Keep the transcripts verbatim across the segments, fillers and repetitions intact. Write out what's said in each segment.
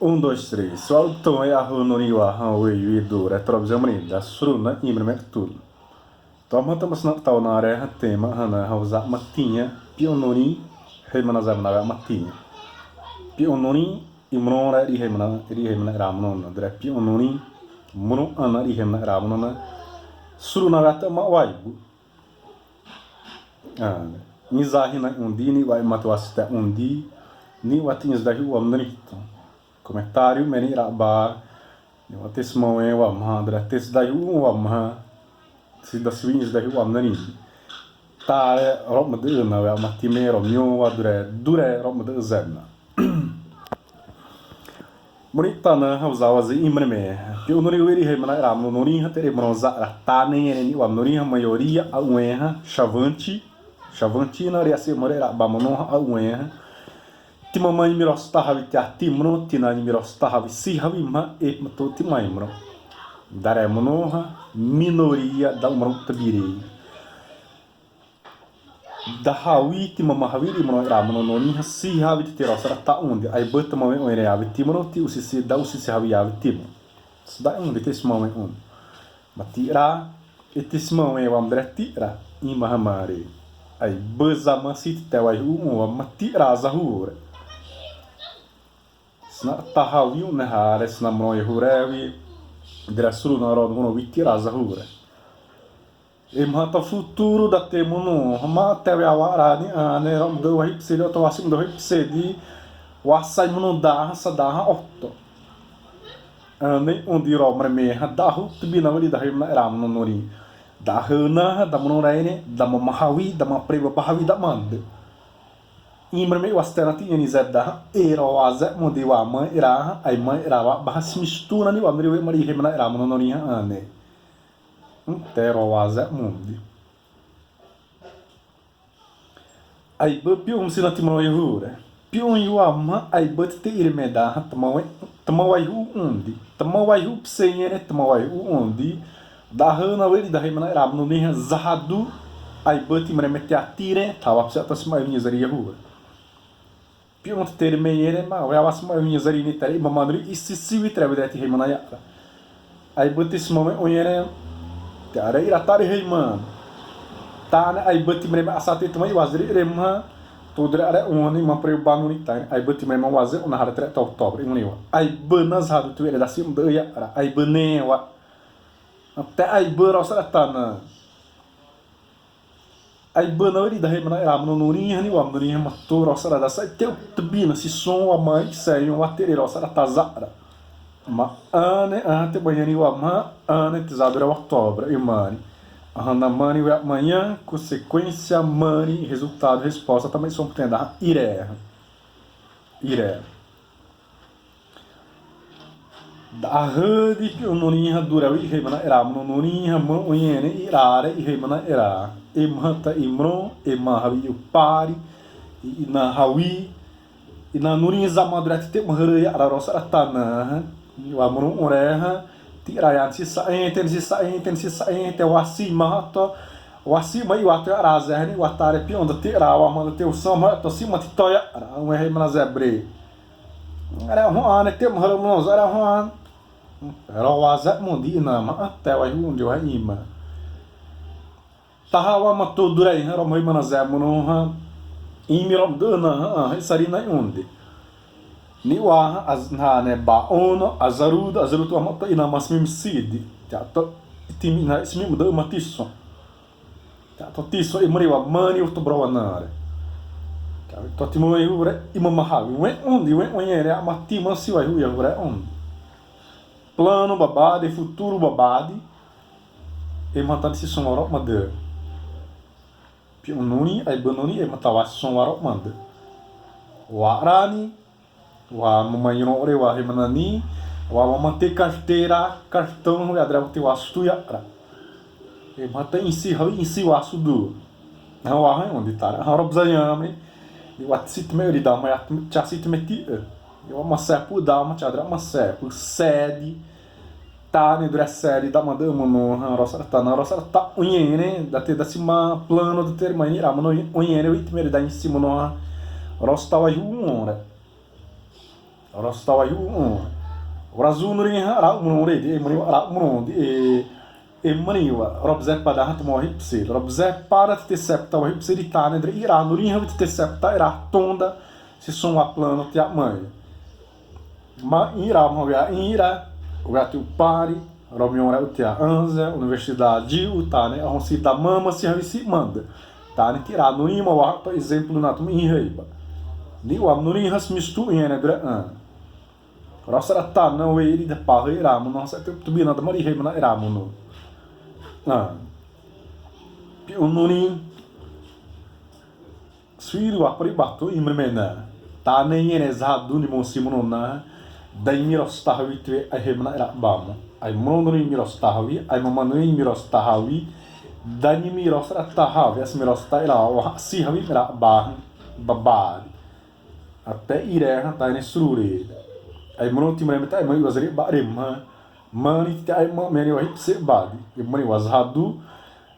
Um, dois, três. Sô uptabi, e ahâ norĩ wa hã, we wi, duré, tro, zé, mri, dasruna, imreme, tun. Tô ma tãma sina tawã na ré hã, tẽma hã na hã, za ma tinha, pi'õ norĩ, hâimana zé ma na wẽ ma tinha. Pi'õ norĩ, imro ré, ri hâimana, ri hâimana za'ra mono na, duré pi'õ norĩ, mro ãna, ri hâimana za'ra mono na. Suru na wẽ tãma waibu. Ah, ni'wa hina õ di, ni'wa ma tô asité õ di, ni'wa tinha zé dahu wamnarĩ. Tô comentário me ni raba, ni'wa te sima wẽ wamhã, duré te zé dahu wamhã, si da siwi zé dahu wamnarĩ. Taré romhã dâ na wẽ ma time romhã wa, duré, duré romhã dâ zé na. Mro tane hã, za wa zé imreme. Pi'õ norĩ we ri hâimana za'ra mono norĩ hã, te 're mro za'ra tane, ãne ni'wa norĩ hã, maioria a'uwẽ hã, Xavante. Xavante na 're asima 're raba mono hã, a'uwẽ hã. Timama ĩmirosa'rata hawi ti'a timro, tina ĩmirosa'rata hawi si hawi ma, e ma tô timama ĩmro. Duré mono hã, minoria da umro tabire. Da hawi, timama hawi 're mro za'ra mono norĩ hã, si hawi te te rosa'rata õ di, aibâ tãma wẽ õ ré hawi timro, ti'usisi, da usisi hawi hawi timro. Sô da õ di te sima wẽ õ. Ma ti'ra, e te sima wẽ wamnarĩ ti'ra, ĩma hã mare. Aibâ zama si te te waihu'u õ wa, ma ti'ra zahuré. Sina tahawi õ na haré, sina mro zahuré wi, duré suru na ro mono wi ti'ra zahuré. E ma tô futuro da te mono, hã ma te wẽ wa'ra ni, ãne romhã dâ wahipse di, tô wasi dâ wahipse di, wasai mono da hã, sa da hã oto. Ãne õ di romreme hã, da hã uptabi na wẽ ri da hâimana za'ra mono norĩ. Da hâ na hã, da mro ré ne, da ma ma hawi, da ma preba ba hawi da ma dâ. Imreme wasté na tinha ni zé da hã, e ro wa zé mo di wa ma za'ra hã, ai ma za'ra wa ba hã, si mistura ni wamnarĩ we ma ri hâimana za'ra mono norĩ hã ãne. Ãne te ro wa zé mo di. Aibâ pi'õ sina timro zahuré. Pi'õ wamhã aibâ te te irmedâ hã, tãma wẽ, tãma waihu'u õ di. Tãma waihu'u pese ãne, tãma waihu'u õ di. Da hâ na wẽ ri da hâimana za'ra mono norĩ hã, zahadu, aibâ timreme ti'a tiré, tawa pese tô sima ãne zari zahuré. Pi'õ te te irmedâ ãne, ma wẽ wa sima ãne zari ni, taré imama norĩ isisiwi tré wẽ duré te hâimana za'ra. Aibâ te sima wẽ õ ãne, te aré ira taré hâimana. Tane aibâ timreme asa te tãma iwazari rema, tô duré aré õ ni ma preba norĩ tane, aibâ timreme wazé õ na haré tré tô tô, imreme wa. Aibâ na zahadu te wẽ ri da sima dâ za'ra, aibâ ne wa. Te aibâ rosa'rata na. Aibâ na wẽ ri da hâimana za'ra mono norĩ hã, ni'wa norĩ hã ma tô rosa'rata da sa te uptabi na, sisõwa ma isé õ wa te 're rosa'rata za'ra. Ma ãne, ãhã te manhã ni'wa ma, ãne te za duré wa tô, duré imani. Ãhã na mani wẽ manhã, consequência mani, resultado, resposta, tãma isõptẽda hã, iré. Iré. Da hâ di pi'õ norĩ hã, duré wi hâimana za'ra mono norĩ hã, ma õ ãne iraré ihâimana za'ra. E ma hã ta imro, e ma hawi upari, i, ina hawi, ina norĩ zama duré te te ma hârâ za'ra rosa'rata na hã. Wa mro õ ré hã, ti'ra zan sisa'ẽtẽ, sisa'ẽtẽ, sisa'ẽtẽ, wasima hã tô, wasima iwata za'ra zé hã, ni'wa taré pi'õ da ti'ra, wama da te usama tô sima titõ za'ra, õ hâimana zé bre. Aré hã ãne te ma hârâ mono za'ra hã. Ro wa zé mo di na ma, até waihu'u õ di wa ĩma. Tahawa ma tô duré hã, romhâimana zé mono hã. Ĩmi romhã dâ na hã, hã, isari na õ di. Ni'wa hã, az-, na ne ba ono, azarudu, azarudu wa ma tô ina ma simi sidi. Ti'a tô, itimi na simi dâ ma tisõ. Ti'a tô tisõ, imri wa mani u tô browa na ré. Ti'a tô timo waihu'u ré, imama hawi. Wẽ õ di, wẽ õ ãne ré, ma timo si waihu'u zahuré õ di. Plano baba di, futuro baba di. E ma ta di sisõwa romhã dâ. Pi'õ norĩ, aibâ norĩ, e ma ta wa sisõwa romhã dâ. Wa'ra ni, wa mama ĩro ré wa hâimana ni, wa mama te carteira, cartão, wa duré wa te wasu tu za'ra. E ma ta ĩsi hawi, ĩsi wasu du. Hã wa hã õ di taré. Hã robzanhamri. Wa te sitẽme ri dama, ya te sitẽme ti'â. Wa ma sépü dama, te duré ma sépü. Sede. Tane duré sede dama dâ mono hã, rosa'rata na, rosa'rata õ ãne, da te dasima plano da te irmã za'ra mono õ ãne, wi te me ri da ĩsi mono hã. Rosa'rata waihu'u õ ré. Rosa'rata waihu'u õ. Warazu norĩ hã 're mono 're di, e norĩ wa 're mono di, e, e norĩ wa robzé pa da hã tãma wahâimana pese. Robzé pa da te te septa wahâimana pese di, tane duré i'ra norĩ hã te te septa i'ra tõ da, se sõ wa plano ti'a ãma. Ma i'ra ma wa i'ra, wa ti'upari, romnhoré u ti'a ãne, universidade u tane, õ si da mama si hawi si manda. Tane ti'ra norĩ ma wa tô exemplo na tãma ihâiba. Ni'wa norĩ hã si mistu'u ãne duré ã. Rosa'rata na we ri da pa hâ i'ra mono, sa te tubina da mari hâimana i'ra mono. Ã. Pi'õ norĩ. Su'u wapari bâtõ imreme na. Tane ãne zahadu ni mono si mono na. Da'ĩmi rosa'rata hawi tiwi aihâimana i'ra bâ mo. Aimono norĩ ĩmi rosa'rata hawi, aimama norĩ ĩmi rosa'rata hawi. Da'ĩmi rosa'rata hawi, asimi rosa'rata i'ra wa si hawi i'ra bâ hã. Bâ bâ. Até iré hã tane surure. Aimono timreme ta aima iwazari bâ 're ma. Mani te aima mani wahâimana pese bâ di. E mani wa zahadu.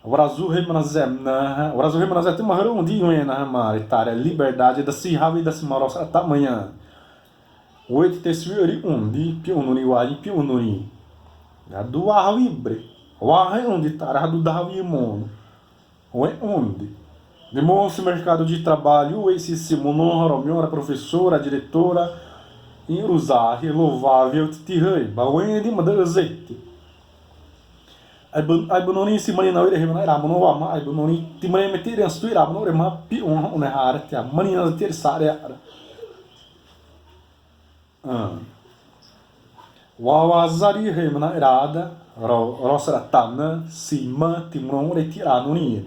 Warazu hâimana zé na hã. Warazu hâimana zé te ma hã 're õ di wẽ na hã, mare tare liberdade da si hawi da si ma rosa'rata ãma. Wẽ te te siwi 're õ di, pi'õ norĩ wa, pi'õ norĩ. Zahadu wa hawi 're. Wa hã õ di tare zahadu da hawi mono. Wẽ õ di. Demo si mercado de trabalho, wẽ si si mono hã romnhoré professora, diretora, ĩ'ruzahi, louvável, titihâiba, wẽ di ma da azete. Aibu, aibu norĩ si mani na 're hâimana i'ra mono wa ma, aibu norĩ timreme te 're ãsitu i'ra mono 're ma pi'õ hã õ na hã 're ti'a mani na te 're sa 're a'ra. Ã. Wa wa zari hâimana i'ra da, ro, rosa'rata na, sima, timro 're ti'ra norĩ.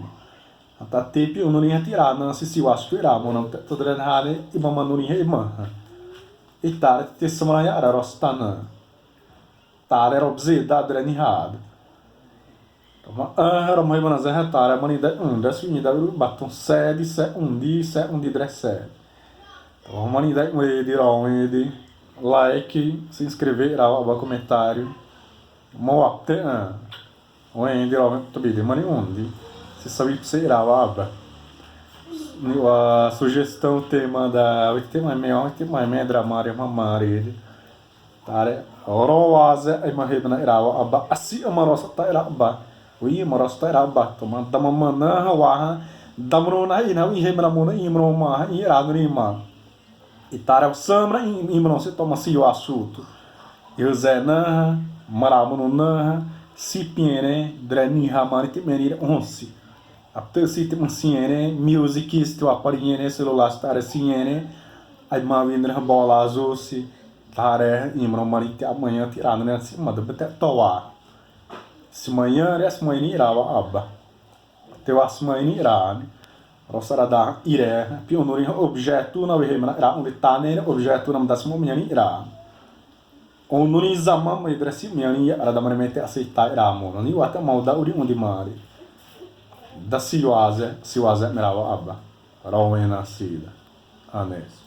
Ata te pi'õ norĩ hã ti'ra na, si si wasitu i'ra mono, te tô duré na hã 're, imama norĩ hã ĩma hã. Itare te te sima na i'ra rosa'rata na. Tare robzé da duré niha da. Tãma ãhã romhâimana zé hã tare mani da õ da si ĩda 're bâtõ sede, sede õ di, sede õ di duré sede. Tãma mani da õ di, ro õ di, like, se inscreve i'ra wa aba, comentário. Mo wapte ã. Õ di, ro õ, tô bide mani õ di. Se sawi pese i'ra wa aba. Ni'wa sugestão tema da, wẽ te ma me, wẽ te ma me drama re ma mare. Tare, ro wazé, aima hâimana i'ra wa aba, asi ãma rosa'rata i'ra aba. Wi ãma rosa'rata i'ra aba, tãma damama na hã wa hã, damro na hã, ĩna wi hâimana mono, ĩmro ma hã, i'ra norĩ ma. Itare sãmra, ĩ, ĩmro si tãma si wasutu. Ihâzé na hã, mara mono na hã, sipi'ẽrẽ, duré niha mari te meni 're õ si. Aptã si te ma si'ẽrẽ, music si te wapari ĩrẽ, celular si tare si'ẽrẽ, aima wẽ na hã bola azusi, tare ĩmro mari te amanhã ti'ra norĩ si ma da bete toa. Sima ĩré, sima ĩré i'ra wa aba. Te wa sima ĩré i'ra ni. Rosa'rata da iré, pi'õ norĩ hã objeto na wẽ hâimana i'ra õ di tane, objeto na ma da sima ĩré i'ra. Õ norĩ zama ma idré sima ĩré i'ra da mare mete aceita i'ra mono. Ni'wa tãma da 're õ di mare. Da si wazé, si wazé me ra wa aba. Ro wẽ na sida. Anes.